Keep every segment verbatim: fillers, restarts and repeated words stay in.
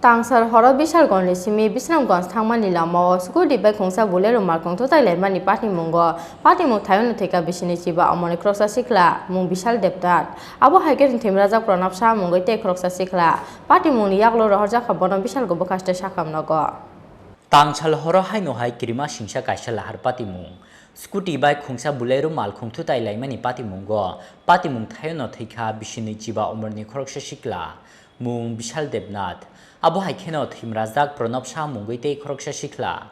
Tangsal horo Bishalgorni simi Bisramganj thangmani lamao scooty bai khungsa Bolero malkhung thutai laimani patimungo patimung thaiono thwikha bisini chiba omorni khoroksa sikla mung Bishal Debnath. Abo hai khe thwimrajak Pranab Saha mungwi tei khoroksa sikla. Patimungni yagulo rohorjakha bono Bishalgor bwkhaste sakham nogo. Tangsal horo haino hai kirima singsa kaisa lahar patimung. Scooty bai khungsa Bolero malkhung thutai laimani patimungo patimung thaiono thwikha bisini chiba omorni khoroksa sikla. Mung Bishal Debnath. Abo hai kheno thwimrajak Pranab Saha mungwi tei khoroksa sikla.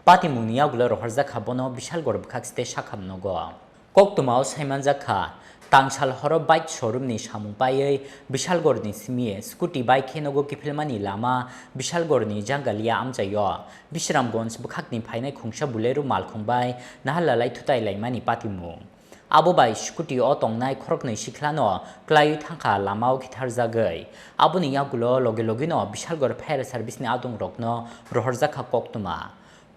Patimungni yagulo rohorjakha bono Bishalgor bwkhakste sakham nogo. Koktwmao saimanjakha, tangsal horo bike showroomni samung paiwi Bishalgorni simi scooty bai khe nogo kiphilmani lama Bishalgorni Jangalia amchaio Bisramganj bwkhakni phainai khungsa Bolero malkhung bai naharlalai thutai laimani patimung. Abo bai scooty o tongnai khoroknwi sikhlano klaiwi thangkha lamao kitharjagwi. Aboni yagulo loge logeno Bishalgor fire service ni adongrokno rohorjakha koktwma.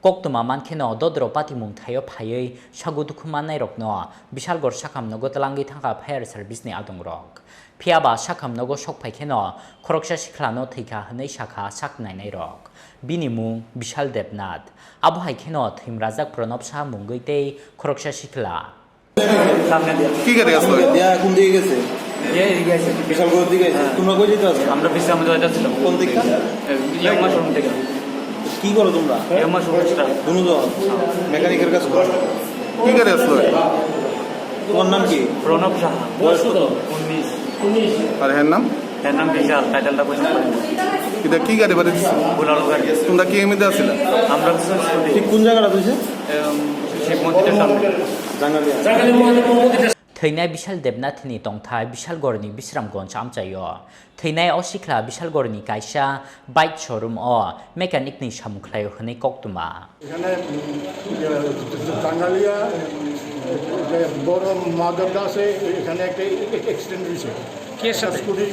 Koktwma mankheno dodro patimung thaio phaiwi sago dukhu mannairokno Bishalgor sakham nogo twlangwi thangkha fire service ni adongrok. Phiyaba sakham nogo sok phaikheno khoroksa sikhlano thwikha hwnwi sakha sak nainairok. Bini mung Bishal Debnath. Abo hai kheno thwimrajak Pranab Saha mungwi tei khoroksa sikla. সামনে দিয়া। কি গাড়ি আসলো? দিয়া কোন দিকে গেছে? দিয়া এদিকে আছে। বিশালগড়ের দিকে আছে। হ্যাঁ। তোমরা কই যেতে আছো? আমরা বিশ্রামে যাইতেছিলাম। কোন দিকটা? এ, ইয়ামাহা শোরুম থেকে। কি করো তোমরা? Yamaha showroom staff. দুজন? মেকানিকের কাজ করো? কি গাড়ি আসলো? তোমার নাম কি? প্রণব সাহা। বয়স কত? উনিশ। আর এর নাম? এর নাম বিশাল, টাইটেলটা কইলাম। এটা কি গাড়ি বাড়ি দিছে? বোলেরো গাড়ি। তোমরা কি এমনিতে আসলে? আমরা হচ্ছে স্কুটি। ঠিক কোন জায়গাটা তুইছে? এম, শিব মন্দিরের সামনে। Jangalia. Thwinai Bishal Debnathni tongthai Bishalgorni Bisramganj amchaio. Thwinai o sikla Bishalgorni kaisa bike showroom o mechanic ni samung khlaio hwnwi koktwma. এখানে, উম, ইয়ে, জাঙ্গালিয়া, উম, যে বড় মাধবদা আছে, এখানে একটা এ-, এ-, অ্যাক্সিডেন্ট হয়েছে। কিসের সাথে? একটা স্কুটি,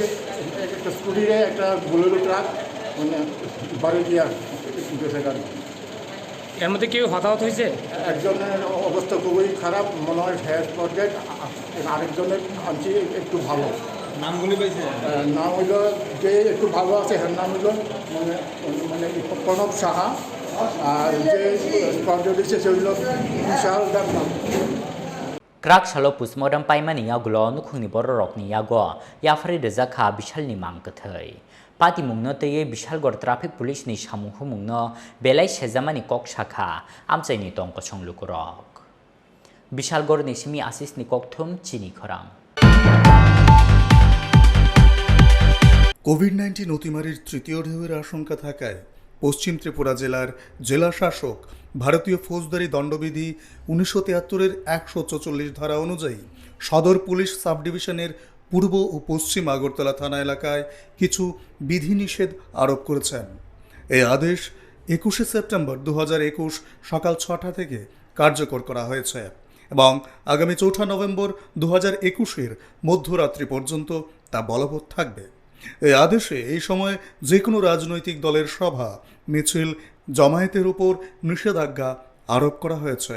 একটা স্কুটিরে একটা বোলেরো ট্রাক, মানে, বাড়ি দিয়ে গেছে গাড়ি। এর মধ্যে কেউ হতাহত হয়েছে? একজনের অবস্থা খুবই খারাপ, মনে হয় ফায়ার ফরগেট, আ-, আ-, আরেকজনের আনছি একটু ভালো। নামগুলি পাইছে? আহ, নাম হইল, যে একটু ভালো আছে, এর নাম হইল, মানে, মানে, প্রণব সাহা, আর যে স্পট হয়েছে, সে হইল বিশাল Debnath. Kwrak salo postmortem paimani yagulo nukhungni bororokni yago yapharwi rwjakha Bishalni mang kwthwi. Patimungno twiwi Bishalgor Traffic Police ni samung humungno belai sejamani kok sakha amchaini tong kosong lukurok. Bishalgorni simi Asisni kokthum chini khorang. Covid nineteen অতিমারির তৃতীয় ঢেউয়ের আশঙ্কা থাকায় পশ্চিম ত্রিপুরা জেলার জেলা শাসক ভারতীয় ফৌজদারি দণ্ডবিধি উনিশশো তিয়াত্তরের একশো চৌচল্লিশ ধারা অনুযায়ী সদর পুলিশ সাব ডিভিশনের পূর্ব ও পশ্চিম আগরতলা থানা এলাকায় কিছু বিধিনিষেধ আরোপ করেছেন। এই আদেশ একুশে সেপ্টেম্বর দু হাজার একুশ সকাল ছটা থেকে কার্যকর করা হয়েছে এবং আগামী চৌঠা নভেম্বর দু হাজার একুশের মধ্যরাত্রি পর্যন্ত তা বলবৎ থাকবে। এই আদেশে এই সময় যে কোনো রাজনৈতিক দলের সভা, মিছিল, জমায়েতের উপর নিষেধাজ্ঞা আরোপ করা হয়েছে।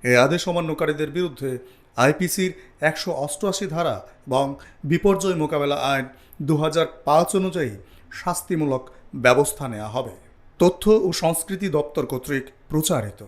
এই আদেশ অমান্যকারীদের বিরুদ্ধে আইপিসির একশো অষ্টআশি ধারা এবং বিপর্যয় মোকাবেলা আইন দু হাজার পাঁচ অনুযায়ী শাস্তিমূলক ব্যবস্থা নেওয়া হবে। তথ্য ও সংস্কৃতি দপ্তর কর্তৃক প্রচারিত।